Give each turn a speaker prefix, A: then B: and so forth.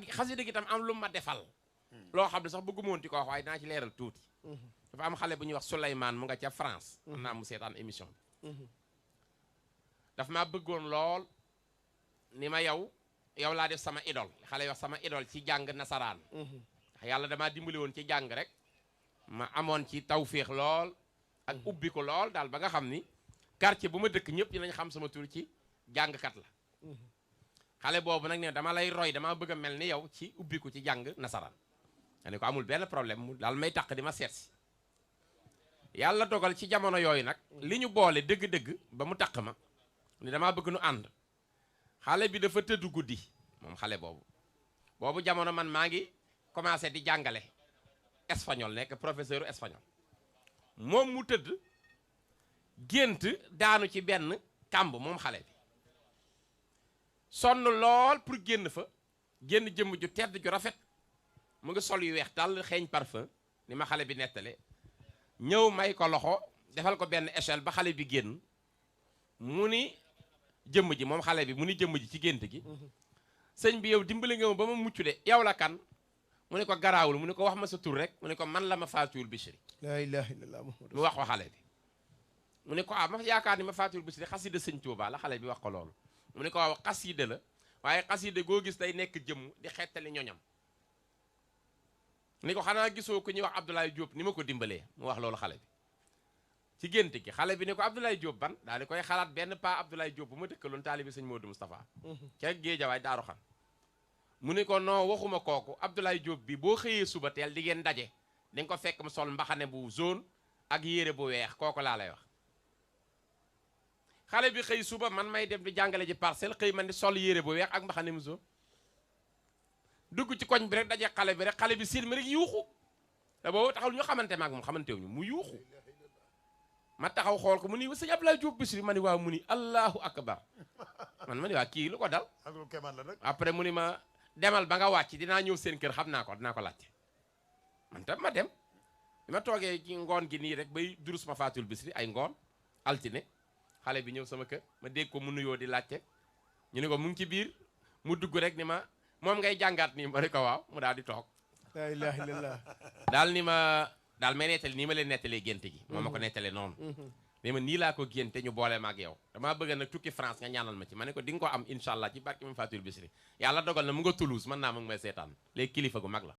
A: xasida gi tam am lu ma defal loo xam ne sax bëgguma woon ci ko wax waaye dinaa ci leeral tuuti dafa am xale bu ñuy wax Souleymane mu nga ca France am naa mu seetaan émission bi daf maa bëggoon lool ni ma yow laa def sama idole xale yi wax sama idole ci jàng nasaraan ndax yàlla damaa dimbali woon ci jàng rek ma amoon ci tawféex lool ak ubbi ko lool daal ba nga xam ni quartier bu ma dëkk ñëpp dinañ xam sama tur ci jàngkat la xale boobu nag ne dama lay roy dama bëgg a mel ni yow ci ubbi ko ci jàng nasaraan nga ne ko amul benn problème mu daal may taq di ma seet si yàlla dogal ci jamono yooyu nag li ñu boole dëgg-dëgg ba mu taq ma ni damaa bëgg nu ànd xale bi dafa tëdd guddi moom xale boobu jamono man maa ngi commencé di jàngale espagnol nekk professeur espagnol moom mu tëdd gént daanu ci benn kàmb moom xale bi sonn lool pour génn fa génn jëmm ju tedd ju rafet mu ngi sol yu weex tàll xeeñ parfum ni ma xale bi nettale ñëw may ko loxo defal ko benn échelle ba xale bi génn mu ni jëmm ji moom xale bi mu ni jëmm ji ci gént gi sëñ bi yow dimbali nga ma ba ma mucc de yow la kan mu ne ko garaawul mu ne ko wax ma sa tur rek mu ne ko man la ma faatuwul Bichri
B: la ilaha illallah
A: mu wax ko xale bi mu ne ko ma yaakaar ni ma faatuwul Bichri xasida sëñ Tuuba la xale bi wax ko loolu mu ne ko waaw xasida la waaye xasida goo gis day nekk jëmm di xettali ñoñam ni ko xanaa gisoo ko ñuy wax Abdoulaye Diop ni ma ko dimbalee mu wax loolu xale bi ci gént gi xale bi ne ko Abdoulaye Diop ban daal di koy xalaat benn pa Abdoulaye Diop bu ma dëkkaloon taalibi sëñ Modou Moustapha ca Géejawaay Daaru Xam mu ne ko non waxuma kooku Abdoulaye Diop bi boo xëyee suba teel di ngeen daje di nga ko fekk mu sol mbaxane bu jaune ak yére bu weex kooku laa lay wax xale bi xëy suba man may dem di jàngale ji parcelle xëy man di sol yére bu weex ak mbaxane mu jaune dugg ci koñ bi rek daje xale bi rek xale bi siin mi rek yuuxu te boobu taxawul ñu xamante maag moom xamantewuñu mu yuuxu ma taxaw xool ko mu ni sëñ Abdoulaye Diop Bichri ma ni waaw mu ni allahu akbar man ma ni waa kii lu ko dal après mu ni ma demal ba nga wàcc dinaa ñëw seen kër xam naa ko dinaa ko laajte man tam ma dem bi ma toogee ci ngoon gi nii rek bay durus ma fatul Bichri ay ngoon altine xale bi ñëw sama kër ma dégg ko mu nuyoo di laajte ñu ne ko mu ngi ci biir mu dugg rek ni ma moom ngay jàngaat nii ma ne ko waaw mu daal di toog
B: la ilaha illallah
A: daal ni ma daal may nettali nii ma leen nettalee gént gi moo ma ko nettalee noonu mais ma nii laa ko génte ñu boole ma ak yow damaa bëgg nag tukki France nga ñaanal ma ci ma ne ko di nga ko am incha allah ci barke Mame Fatul Bichri yàlla dogal na mu nga Toulouse mën naa mu ngi may seetaan léegi kilifa gu mag la